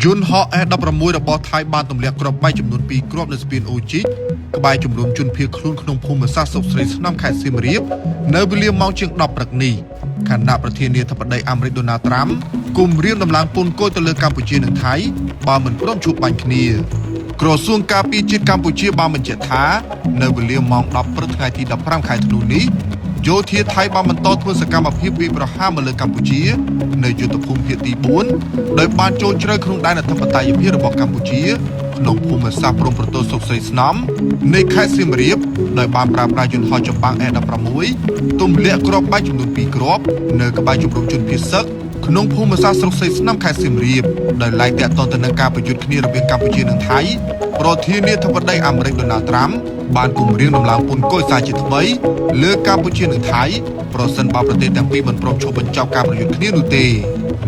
យន្តហោះ F-16 របស់ថៃបានទម្លាក់គ្រាប់បែកចំនួន2គ្រាប់នៅស្ពានអូជីកក្បែរជំរំជនភៀសខ្លួនក្នុងភូមិសាស្ត្រសុកស្រីស្នំខេត្តសៀមរាបនៅវេលាម៉ោងជាង10ព្រឹកនេះខណៈប្រធានាធិបតីអាមេរិកដូណាល់ត្រាំគំរាមដំឡើងពន្ធគយទៅលើកម្ពុជានិងថៃបើមិនព្រមជួបបាញ់គ្នាក្រសួងការពារជាតិកម្ពុជាបានបញ្ជាក់ថានៅវេលាម៉ោង10ព្រឹកថ្ងៃទី15ខែធ្នូនេះយោធាថៃបានបន្តធ្វើសកម្មភាពវាយប្រហារមកលើកម្ពុជានៅយុទ្ធភូមិភាគទី4ដោយបានចូលជ្រៅក្នុងដែនអធិបតេយ្យភាពរបស់កម្ពុជាក្នុងភូមិសាស្ត្រព្រំប្រទល់សុកស្រីស្នំនៃខេត្តសៀមរាបដោយបានប្រើប្រាស់យន្តហោះចម្បាំង F-16 ទម្លាក់គ្រាប់បែកចំនួន2គ្រាប់នៅក្បែរជំរំជនភៀសសឹកក្នុងភូមិសាស្ត្រស្រុកស្រីស្នំខេត្តសៀមរាបដោយឡែកតាក់ទងទៅនឹងការប្រយុទ្ធគ្នារវាងកម្ពុជានិងថៃប្រធានាធិបតីអាមេរិកដូណាល់ត្រាំបានគំរាមដំឡើងពន្ធគយសារជាថ្មីលើកម្ពុជានិងថៃប្រសិនបើប្រទេសទាំងពីរមិនព្រមឈប់បញ្ចប់ការប្រយុទ្ធគ្នានោះទេ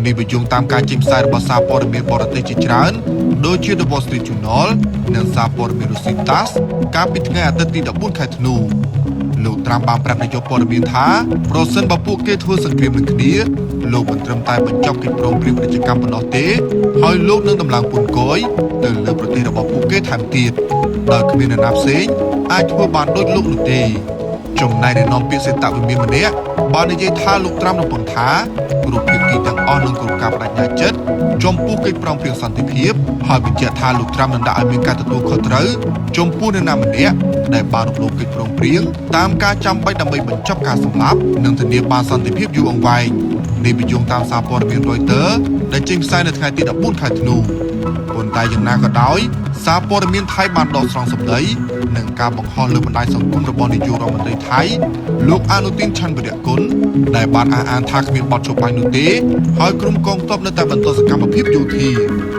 នេះបញ្យងតាមការចេញផ្សាយរបស់សារព័ត៌មានបរទេសជាច្រើនដូចជា The Wall Street Journal និងសារព័ត៌មានរុស្ស៊ី TASS កាលពីថ្ងៃអាទិត្យទី14ខែធ្នូលោកត្រាំបានប្រាប់នាយកព័ត៌មានថាប្រសិនបើពួកគេធ្វើសង្គ្រាមនឹងគ្នាលោកមិនត្រឹមតែបញ្ចប់កិច្ចព្រមព្រៀងពាណិជ្ជកម្មប៉ុណ្ណោះទេហើយលោកនឹងដំឡើងពន្ធគយទៅលើប្រទេសរបស់ពួកគេថែមទៀតដោយគ្មាននរណាផ្សេងអាចធ្វើបានដូចលោកនោះទេចំណែកអ្នកនាំពាក្យសេតវិមានម្នាក់បាននិយាយថាលោកត្រាំរំពឹងថាគ្រប់ភាគីទាំងអស់នឹងគ្រប់ការបដិញ្ញាចិត្តចំពោះកិច្ចព្រមព្រៀងសន្តិភាពហើយបញ្ជាក់ថាលោកត្រាំនឹងដាក់ឲ្យមានការទទួលខុសត្រូវចំពោះនរណាម្នាក់ដែលបានរំលោភកិច្ចព្រមព្រៀងតាមការចាំបាច់ដើម្បីបញ្ចប់ការសម្លាប់និងធានាបានសន្តិភាពយូរអង្វែងនេះបញ្យងតាមសារព័ត៌មាន Reuters ដែលចេញផ្សាយនៅថ្ងៃទី14ខែធ្នូប៉ុន្តែយ៉ាងណាក៏ដោយសារព័ត៌មានថៃបានដកស្រង់សម្ដីនិងការបង្ហោះលើបណ្ដាញសង្គមរបស់នាយករដ្ឋមន្ត្រីថៃលោកអានុទីនឆាន់វិរៈគុណដែលបានអះអាងថាគ្មានបទឈប់បាញ់នោះទេហើយក្រុមកងទ័ពនៅតែបន្តសកម្មភាពយោធា។